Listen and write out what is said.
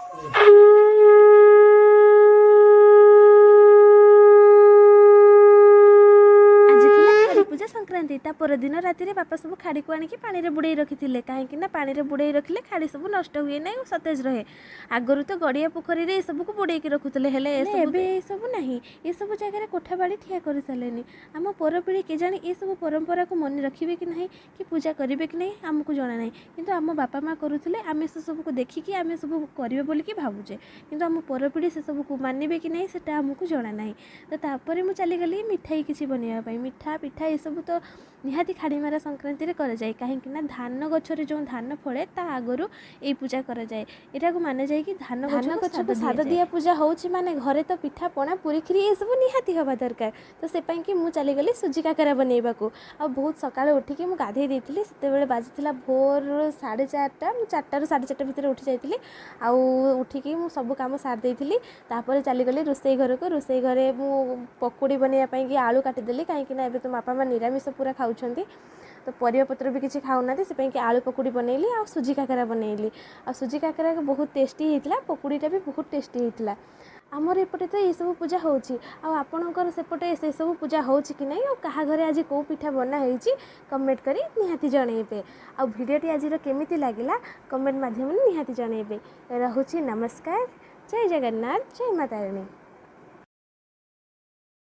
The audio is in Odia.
ଆଜି ଥିଲା ଖାଡ଼ି ପୂଜା ସଂକ୍ରାନ୍ତି। ତା ପରଦିନ ରାତିରେ ବାପା ସବୁ ଖାଡ଼ିକୁ ଆଣିକି ପାଣିରେ ବୁଡ଼େଇ ରଖିଥିଲେ, କାହିଁକି ନା ପାଣିରେ ବୁଡ଼େଇ ରଖିଲେ ଖାଡ଼ି ସବୁ ନଷ୍ଟ ହୁଏ ନାହିଁ ଓ ସତେଜ ରହେ। ଆଗରୁ ତ ଗଡ଼ିଆ ପୋଖରୀରେ ଏସବୁକୁ ବୁଡ଼େଇକି ରଖୁଥିଲେ, ହେଲେ ଏବେ ଏସବୁ ନାହିଁ। ଏସବୁ ଜାଗାରେ କୋଠାବାଡ଼ି ଠିଆ କରିସାରିଲେଣି। ଆମ ପରପିଢ଼ି କେଜାଣି ଏସବୁ ପରମ୍ପରାକୁ ମନେ ରଖିବେ କି ନାହିଁ କି ପୂଜା କରିବେ କି ନାହିଁ, ଆମକୁ ଜଣା ନାହିଁ। କିନ୍ତୁ ଆମ ବାପା ମା କରୁଥିଲେ, ଆମେ ସେସବୁକୁ ଦେଖିକି ଆମେ ସବୁ କରିବେ ବୋଲିକି ଭାବୁଛେ। କିନ୍ତୁ ଆମ ପରପିଢ଼ି ସେସବୁକୁ ମାନିବେ କି ନାହିଁ, ସେଟା ଆମକୁ ଜଣା ନାହିଁ। ତ ତାପରେ ମୁଁ ଚାଲିଗଲି ମିଠାଇ କିଛି ବନେଇବା ପାଇଁ। ମିଠା ପିଠା ଏସବୁ ତ ନିହାତି ଖାଡ଼ିମାରା ସଂକ୍ରାନ୍ତିରେ କରାଯାଏ, କାହିଁକି ନା ଧାନ ଗଛରେ ଯେଉଁ ଧାନ ଫଳେ ତା ଆଗରୁ ଏଇ ପୂଜା କରାଯାଏ। ଏଟାକୁ ମାନାଯାଏ କି ଧାନ ଗଛକୁ ସାଦ ଦିଆ ପୂଜା ହେଉଛି, ମାନେ ଘରେ ତ ପିଠା ପଣା ପୁରୀ କ୍ଷୀରି ଏସବୁ ନିହାତି ହେବା ଦରକାର। ତ ସେ ପାଇଁକି ମୁଁ ଚାଲିଗଲି ସୁଜି କାକରା ବନେଇବାକୁ। ଆଉ ବହୁତ ସକାଳୁ ଉଠିକି ମୁଁ ଗାଧେଇ ଦେଇଥିଲି। ସେତେବେଳେ ବାଜିଥିଲା ଭୋର 4:30। ମୁଁ 4ଟାରୁ 4:30 ଭିତରେ ଉଠି ଯାଇଥିଲି ଆଉ ଉଠିକି ମୁଁ ସବୁ କାମ ସାରି ଦେଇଥିଲି। ତାପରେ ଚାଲିଗଲି ରୋଷେଇ ଘରକୁ। ରୋଷେଇ ଘରେ ମୁଁ ପକୁଡ଼ି ବନେଇବା ପାଇଁକି ଆଳୁ କାଟିଦେଲି, କାହିଁକି ନା ଏବେ ତ ବାପା ମା ନିରାମିଷ ପୁରା ଖାଉଛନ୍ତି, ତ ପରିବା ପତ୍ର ବି କିଛି ଖାଉନାହାନ୍ତି। ସେ ପାଇଁକି ଆଳୁ ପକୁଡ଼ି ବନେଇଲି ଆଉ ସୁଜି କାକରା ବନେଇଲି। ଆଉ ସୁଜି କାକରା ବହୁତ ଟେଷ୍ଟି ହେଇଥିଲା, ପକୁଡ଼ିଟା ବି ବହୁତ ଟେଷ୍ଟି ହେଇଥିଲା। ଆମର ଏପଟେ ତ ଏଇସବୁ ପୂଜା ହେଉଛି, ଆଉ ଆପଣଙ୍କର ସେପଟେ ସେସବୁ ପୂଜା ହେଉଛି କି ନାହିଁ ଆଉ କାହା ଘରେ ଆଜି କେଉଁ ପିଠା ବନା ହେଇଛି, କମେଣ୍ଟ କରି ନିହାତି ଜଣେଇବେ। ଆଉ ଭିଡ଼ିଓଟି ଆଜିର କେମିତି ଲାଗିଲା, କମେଣ୍ଟ ମାଧ୍ୟମରେ ନିହାତି ଜଣେଇବେ। ରହୁଛି, ନମସ୍କାର, ଜୟ ଜଗନ୍ନାଥ, ଜୟ ମା ତାରିଣୀ।